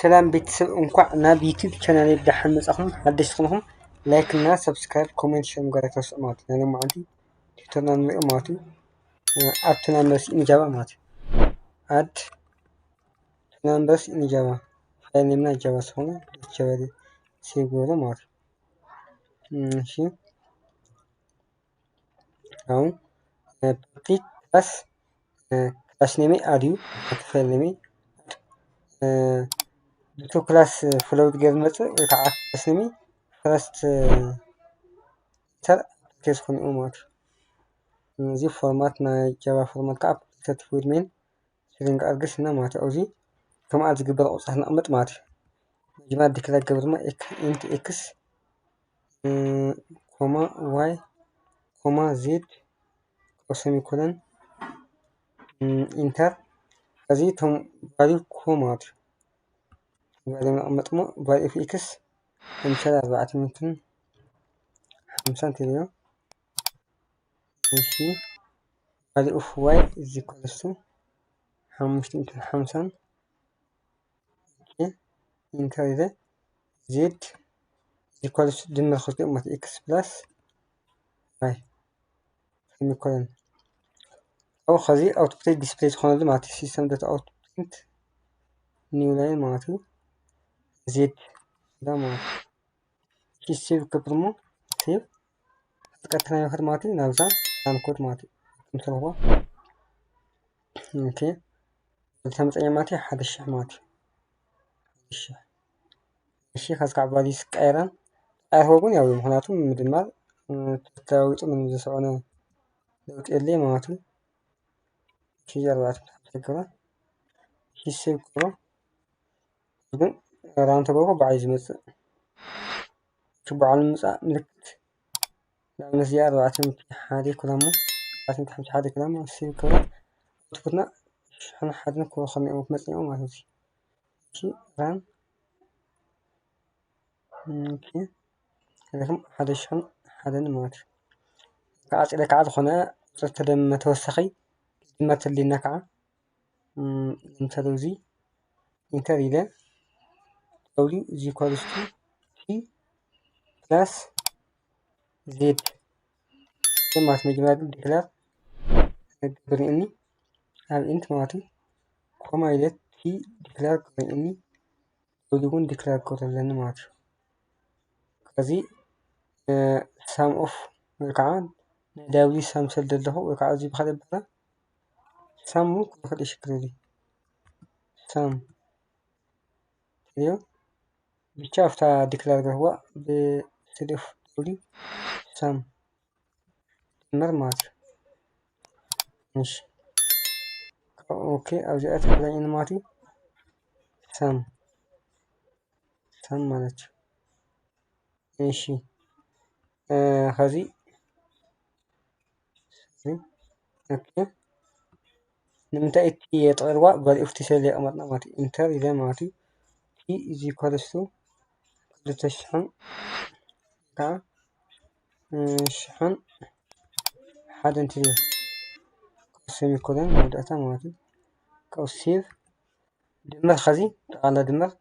ሰላም ቤተሰብ፣ እንኳዕ ናብ ዩቲዩብ ቻናል ብደሓን መጻኹም። ሓደሽቲ ዝኾንኩም ላይክ እና ሰብስክራይብ፣ ኮሜንት፣ ሸር ምግባር ኣይትረስዑ ማለት እዩ። ናይ ሎማዓንቲ ቲዩቶርና ንሪኦ ማለት እዩ። ኣድ ቱ ናምበርስ ኢን ጃቫ ማለት እዩ። ኣድ ቱ ናምበርስ ኢን ጃቫ፣ ፋይል ኔምና ጃቫ ዝኾነ ዶት ጃቫ ሴቭ ገበሮ ማለት እዩ። እሺ፣ ኣሁን ፕሮፐርቲ ክላስ ክላስ ኔም ኣድ እዩ። ፋይል ኔም ብቱ ክላስ ፍሎት ገይር መጽእ ወይ ከዓ ክላስ ኔም ፈረስት ኢንተር ኣፕሊኬሽን ኮይኑ ማለት እዩ። እዚ ፎርማት ናይ ጃቫ ፎርማት ከዓ ፕሪንተድ ዊዝ ሜን ስትሪንግ ኣርግስ እና ማለት እዩ። ኣብዚ ከም ኣድ ዝግበር ቁፅሪ ነቕምጥ ማለት እዩ። መጀመርያ ዲክለር ገብር ድማ ኢንት ኤክስ ኮማ ዋይ ኮማ ዜድ ሰሚኮለን ኢንተር። እዚ እቶም ቫልዩ ኮ ማለት እዩ። ቫልዩ ነቕምጥ እሞ ቫልዩ ኦፍ ኤክስ ለምሳሌ ኣርባዕተ ሚእትን ሓምሳን ትብዮ። እሺ፣ ቫልዩ ኦፍ ዋይ ኢዝ ኢኳልስ ቱ ሓሙሽተ ሚእትን ሓምሳን። ኦኬ፣ ኢንተር ኢለ ዜድ ኢዝ ኢኳልስ ቱ ድምር ክልቲኦም ማለት ኤክስ ፕላስ ዋይ ሰሚኮለን። ካብኡ ከዚ ኣውትፑት ዲስፕሌይ ዝኾነሉ ማለት እዩ። ሲስተም ዶት ኣውት ፕሪንት ኒው ላይን ማለት እዩ። ዜድ ኢላ ማለት እዩ። እሺ፣ ሴቭ ክብል እሞ ሴቭ ቀጥታ ናይ መኸድ ማለት እዩ። ናብዛ ራን ኮድ ማለት እዩ። ከምትረኽቦ ኦኬ፣ ተመፀኛ ማለት እዩ። ሓደ ሽሕ ማለት እዩ። ሓደ ሽሕ። እሺ፣ ከዚ ከዓ ቫልዩ ስቀየረን ኣይረኽቦ ግን ያው ምክንያቱ ምድማር ተለዋዊጡ ምንም ዘስዕቦ ለውጢ የለይ ማለት እዩ። እሺ፣ ኣርባዕተ ሓምሳ ይገባ። እሺ፣ ሴቭ ክብሎ ግን ራን ተገብሮ በዓል ዝመፅእ እቲ በዓል ምምፃእ ምልክት ንኣብነት እዚኣ ኣርባዕተ ሚእቲ ሓደ ክብላ እሞ ኣርባዕተ ሚእቲ ሓምሳ ሓደ ክብላ እሞ ሴቭ ክብላ ኣውትፑትና ሽሕን ሓደን ክብሎ ከመይ እዮም መፅኦም ማለት እዩ። እሺ፣ ራን ኦኬ፣ ረክም ሓደ ሽሕን ሓደን ማለት እዩ። ከዓ ፅለ ከዓ ዝኾነ ቁፅሪ ተደመ ተወሳኺ ድመር ተድልየና ከዓ ለምሳሌ እዚ ኢንተር ኢለ ደብሊው ኢዝ ኢኳልስ ቱ ቲ ፕላስ ዜድ ማለት መጀመርያ ግን ዲክላር ግብርኒ ኣብ ኢንት ማለት እዩ። ኮማ ኢለ ቲ ዲክላር ግብርኒ ደብሊው እውን ዲክላር ክገብር ኣለኒ ማለት እዩ። ከዚ ሳም ኦፍ ወይ ከዓ ናይ ደብሊው ሳም ስለ ዘለኹ ወይ ከዓ እዚ ብካልእ ኣበሃህላ ሳም እውን ክውሰድ ይሽግር እዩ። ሳም ትሪኦ ብቻ ኣብታ ዲክላር ገርዋ ብስሪ ኦፍ ደብሊው ሳም ድምር ማለት እዩ። እሺ፣ ኦኬ፣ ኣብዚኣ ተገናኝና ማለት እዩ። ሳም ሳም ማለት እዩ። እሺ፣ ከዚ ኦኬ፣ ንምንታይ እቲ የጥቕልዋ ቫልዩ ኦፍ ቲ ስለ ዘይቀመጥና ማለት እዩ። ኢንተር ኢለ ማለት እዩ። ቲ ኢዝ ኢኳልስ ቱ ክልተ ሽሕን ከዓ ሽሕን ሓደን ትብል ሰሚኮለን መወዳእታ ማለት እዩ። ካብኡ ሴቭ ድምር ከዚ ጠቕላላ ድምር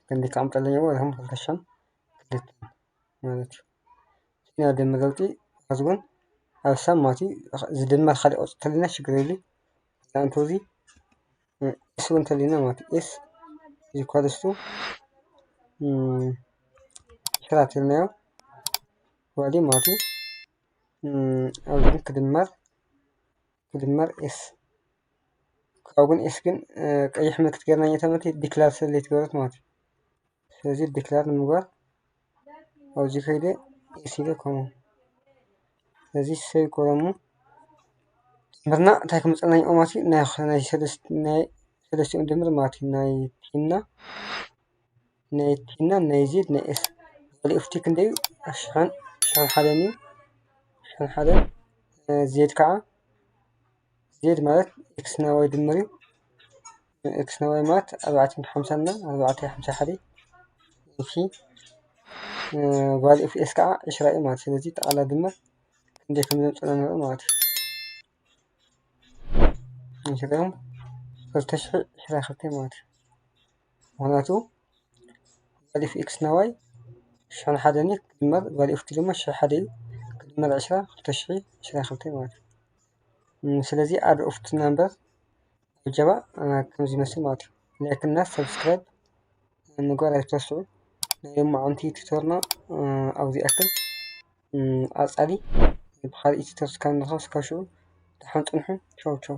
ክንዲ ከቐምጠለኝ እሞ ከም ክልተ ሽሕን ክልተን ማለት እዩ። ኢና ድምር ለውጢ ከዚ እውን ኣብ ሳም ማለት እዩ። ዝድመር ካልእ ቁፅሪ ተሊና ሽግር የብሉ። ዛንቶ እዚ ኤስ እውን ተሊና ማለት እዩ። ኤስ ኢዝ ኢኳልስ ቱ ሽራ ተልናዮ ቫልዩ ማለት እዩ። ኣብዚ ግን ክድመር ክድመር ኤስ ካብኡ ግን ኤስ ግን ቀይሕ ምልክት ገርና እየተመት ዲክላር ስለ ዘይትገበረት ማለት እዩ። ስለዚ ዲክላር ንምግባር ኣብዚ ከይደ ኤስ ኢለ ከምኡ ስለዚ ሴቭ ክብሎ እሞ ድምርና እንታይ ክምፀና እዩ ማለት እዩ። ናይ ሰለስቲኦም ድምር ማለት እዩ። ናይ ቲና ናይ ቲና ናይ ዜድ ናይ ኤስ ቫልዩ ኦፍ ቲ ክንደይ እዩ? ሽሕን ሽሕን ሓደን እዩ። ሽሕን ሓደን ዜድ ከዓ ዜድ ማለት ኤክስ እና ዋይ ድምር እዩ። ኤክስ እና ዋይ ማለት ኣርባዕተ ሓምሳ እና ኣርባዕተ ሓምሳ ሓደ። እሺ፣ ቫልዩ ኦፍ ኤስ ከዓ ዕስራ እዩ ማለት። ስለዚ ጠቕላላ ድምር ክንደይ ከም ዘምፅና ንርኢ ማለት እዩ። እንሽረም ክልተ ሽሕ ዕስራ ክልተ ማለት እዩ። ምክንያቱ value of x እና y ሽሕን ሓደን እዩ፣ ክድመር value of t ድማ ሽሕ ሓደ እዩ፣ ክድመር ዕስራ ክልተ ሽሕ ዕስራ ክልተ ማለት እዩ። እም፣ ስለዚ add of two number ኣብ ጃቫ፣ እ፣ ከምዚ ይመስል ማለት እዩ። ላይክ እና ሰብስክራይብ ምግባር ኣይትረስዑ። ናይ ሎማዓንቲ ቱቶርና፣ እ፣ ኣብዚ ያክል። እም፣ ኣጻሊ ብኻልእ ቱቶር እስካብ ንራኸብ እስካብ ሽዑ ደሓን ጽንሑ። ቻው ቻው።